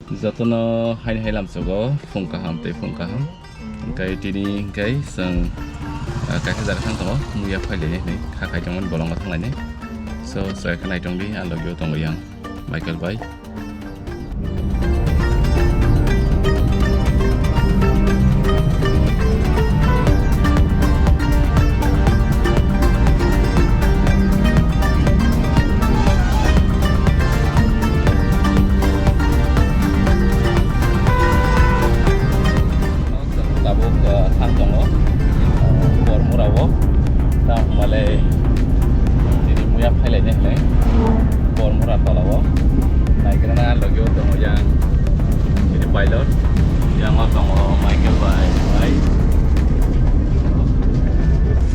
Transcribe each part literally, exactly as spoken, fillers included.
Jotono haini hai lamsogo phung kaham tei phung kaham. Hwnkhe tini hwnkhe chwng, ah, kaisa jaga thang tongo, muya phailaini hinwi kha khai tongmani bolongo thanglaini. So, chwrai khe naitongdi, ang logio tongo yang Michael bai. Tabuk, ah, thang tongo, ah, Bormura o. Tamo hwnmale tini muya phailaini hinwi Bormura tola o. Naikrana logio tongo yang tini pilot. Yang o tongo Michael bai, bai.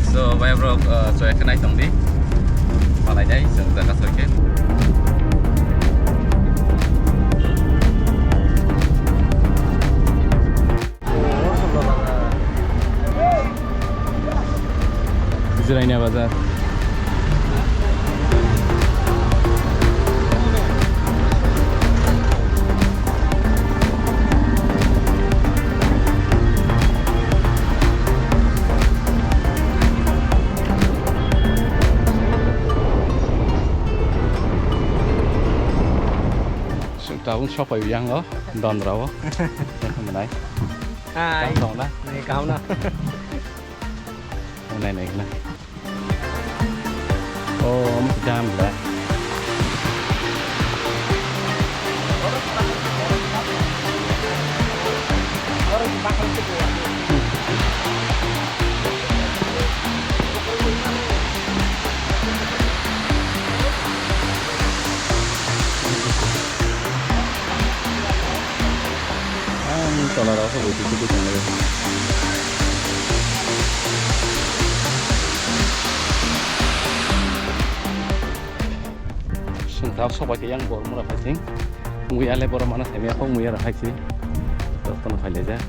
So, bai borok, ah, so ekhe naitongdi. Malainai chwng jaga soikhe. Jiraina bazar. Tabuk sok pai yang o, Dondra o. Hai. Kaham tong na? Ni kaham na. Nai nai na. Oh, omo dam da. Ang tola rok khe bo tisi twi tonglai. Chwng tabuk sok bai khe yang Bormura phaising. Muya le borok mano thangya kho, muya rok hai se. Jotono phailaijak.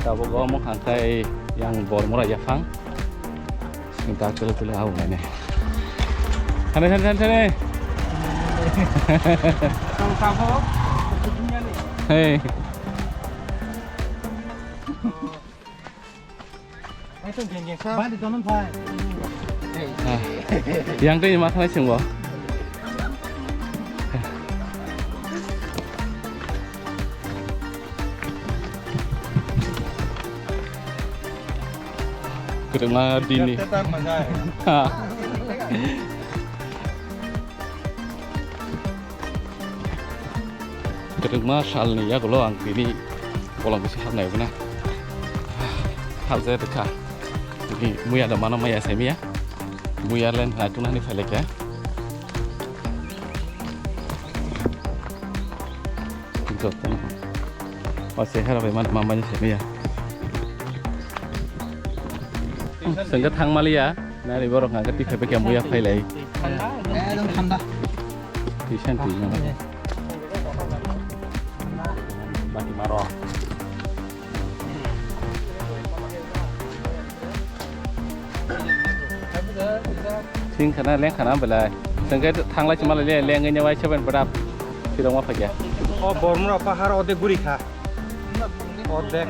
Tabuk omo hwnkhai yang Bormura yaphang. Sing ta chwlwi chwlwi ha wngnai ne. Thani, thani, thani, thani. Hey. Ah. Yang tei ma thanai singbo. Kwrwngma dini. Ha. Kwrwngma salni yagulo ang tini bolong bisi habnai wngna. Habjai rwkha. Tini muya da mano maya sai miya. Muya len naituknani phailaikha. Jotono. O chehara bai mano mamani simiya. Sengke thangmaliya. Nari borok hwnka khe twi phai phai khe muya phailai. Ekdom thanda. Twi san twi no. Bati maro. Sing khana leng khana belai. Sengke thanglai chuma le leng ngai nyawai seven berap. Sirong ma phai khe. O Bormura pahar ode guri kha. Ode.